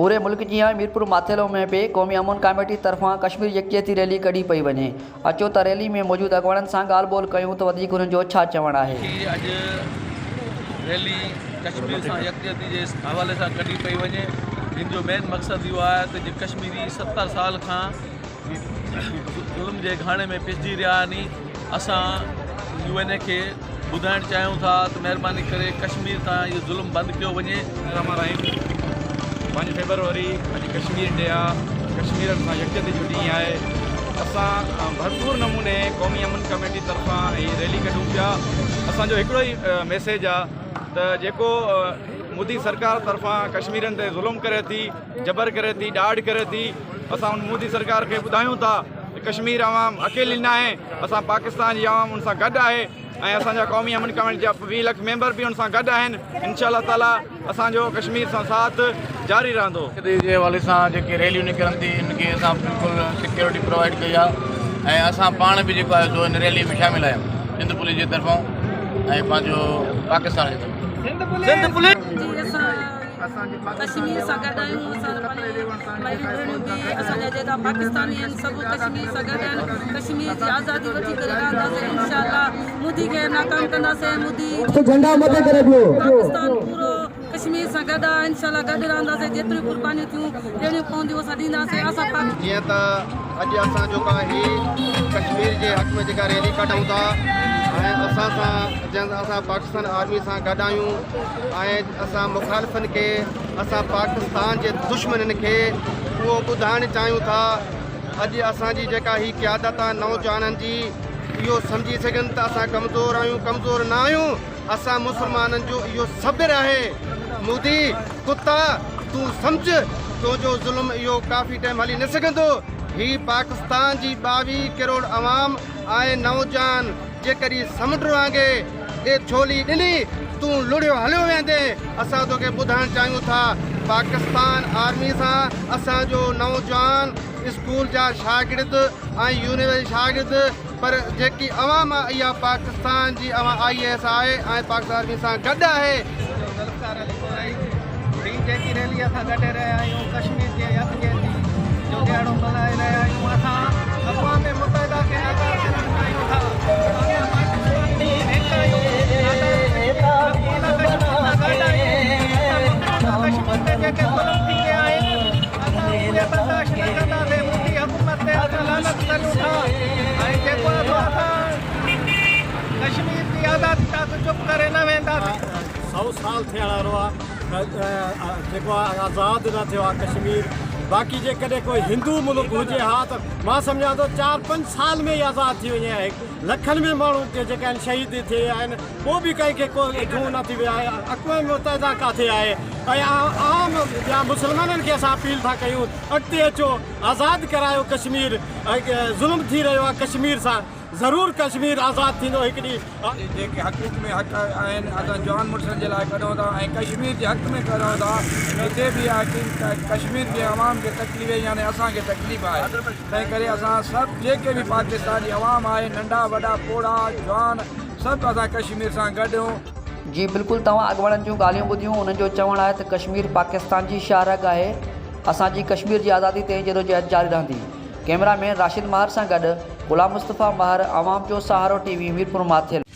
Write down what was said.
پوري ملڪ جيان ميرپور ماٿيلو ۾ به قومي امن ڪاميٽي طرفان ڪشمير يڪجهتي ريلي ڪڍي پئي وڃي. اچو ته ريلي ۾ موجود اڳواڻن سان ڳالهه ٻولهه ڪيون ته وڌيڪ انهن جو ڇا چوڻ آهي. هي اڄ ريلي ڪشمير سان يڪجهتي جي حوالي سان ڪڍي پئي وڃي جن جو مين مقصد اهو آهي ته جي ڪشميري 70 سال کان ظلم جي گهاڻي ۾ پيسجي رهيا آهن اسان يو اين اي کي ٻڌائڻ چاهيون ٿا ته مهرباني ڪري ڪشمير تان اهو ظلم بند ڪيو وڃي. الرحمان الرحيم پنج فيبروري اڄ ڪشمير ڊي آ ڪشميرن سان يڪجهتي جو ڏينهن آهي اسان ڀرپور نموني قومي امن ڪميٽي طرفان هي ريلي ڪڍون پيا اسان جو هڪڙو ئي ميسيج آ ته جيڪو مودي سرڪار طرفان ڪشميرن تي ظلم ڪري ٿي جبر ڪري ٿي ڏاڍ ڪري ٿي اسان ان مودي سرڪار کي ٻڌايون ٿا ته ڪشمير عوام اڪيلي ناهي اسان پاڪستان جي عوام ان سان گڏ آهي ۽ اسان جا قومي امن ڪميٽي جا 20 لک ميمبر به ان سان گڏ آهن انشاء الله تعالي اسان جو ڪشمير سان ساٿ جاري رهندو. جي حوالي سان جيڪي ريليون نڪرن ٿي ان کي اسان بلڪل سيڪيورٽي پرووائيڊ ڪئي آهي ۽ اسان پاڻ به جيڪو آهي سو ان ريلي ۾ شامل آهيون سنڌ پوليس جي طرفان ۽ پنهنجو پاڪستان جي طرفان. سنڌ پوليس. ڪشمير سان گڏ آهيون اسان پنهنجي مائريون ڀيڻيون به اسان جا جيڪا پاڪستاني آهن سڀ ڪشمير سان گڏ آهن ڪشمير جي آزادي وٺي ڪري رهنداسين انشاء الله مودي کي ناڪام ڪنداسين مودي پاڪستان پورو ڪشمير سان گڏ آهي انشاء الله گڏ رهنداسين جيتريون قربانيون ٿيون ڏيڻيون پونديون اسان ڏينداسين اسان پاڪ جيئن ته اڄ اسان جيڪا هي ڪشمير جي حق ۾ جيڪا ريلي ڪڍون ٿا ۽ اسان سان جنهن اسان پاڪستان آرمي سان گڏ آهيون ۽ اسان مخالفن کي اسان پاڪستان جي دشمنن کي اهو ٻڌائڻ چاهيون ٿا اڄ اسان جي جيڪا هي قيادت آهي نوجوانن جي اهو سمجهي سگهن ته اسان ڪمزور آهيون ڪمزور نه آهيون اسان مسلمانن جو اهو صبر آهي مودي ڪتا تون سمجهه تنهنجو ظلم اهو ڪافي ٽائيم هلي نه سگهندو هي پاڪستان جي 22 ڪروڙ عوام ۽ نوجوان جيڪڏهن سمنڊ وانگي اي ڇولي ڏني، تون لڙهيو هليو ويندين. اسان توکي ٻڌائڻ چاهيون ٿا، پاڪستان آرمي سان اسان جو نوجوان، اسڪول جا شاگرد ۽ يونيورسٽي شاگرد پر جيڪي عوام آهي اها پاڪستان جي عوام I S I ۽ Pakistan army سان گڏ آهي. ذوالفقار علي ڪورائي هي جيڪي ريلي اسان ڪڍي رهيا آهيون ڪشمير جي يڪجهتي جو ڏهاڙو ملهائي رهيا آهيون اسان اقوام متحده کي آگاهه ڪرڻ چاهيون ٿا اسان پاڪستاني هڪ آهيون آزاد ڪشمير مقبوضه ڪشمير سان گڏ آهيون اسان مقبوضه ڪشمير تي جيڪي ظلم ٿي رهيا آهن اسان اهي برداشت نه ڪنداسين مودي حڪومت تي اسان لعنت ڪريون ٿا ۽ جيڪو آهي سو اسان ڪشمير جي آزادي تاڪ چپ ڪري نه ويهنداسين. سئو سال ٿيڻ وارو آ ته جيڪو آ آزاد نه ٿيو آ ڪشمير باقي جيڪڏهن ڪوئي هندو ملڪ هجي ها ته مان سمجهان ٿو چار پنج سال ۾ ئي آزاد ٿي وڃي ها لکن ۾ ماڻهو جيڪا آهن شهيد ٿي ويا آهن پوء به ڪنهن کي ڪو جون نه ٿي ويا آهي اقوام متحده ڪاٿي آهي ۽ عام ٻيا مسلمانن کي اسان اپيل ٿا ڪيون اڳتي اچو آزاد ڪرايو ڪشمير ظلم ٿي رهيو آ ڪشمير سان ضرور ڪشمير آزاد ٿيندو هڪ ڏينهن. جيڪي حقوق ۾ حق آهن اسان جوان مڙسن جي لاء ڪڍون ٿا ۽ ڪشمير جي حق ۾ ڪڍون ٿا هتي به آهي ڪشمير جي عوام کي تڪليف يعني اسان کي تڪليف آهي تنهن ڪري اسان سڀ جيڪي به پاڪستان جي عوام آهي ننڍا وڏا پوڙها جوان سڀ اسان ڪشمير سان گڏ آهيون. جي بلڪل توهان اڳواڻن جون ڳالهيون ٻڌيون انهن جو چوڻ آهي ته ڪشمير پاڪستان جي شاهرگ آهي اسان جي ڪشمير جي آزادي تائين جدوجهد جاري رهندي. ڪئميرا مين راشد مهر سان گڏ غلام مصطفيٰ مهر عوام جو سهارو ٽي وي ميرپور ماٿيلو.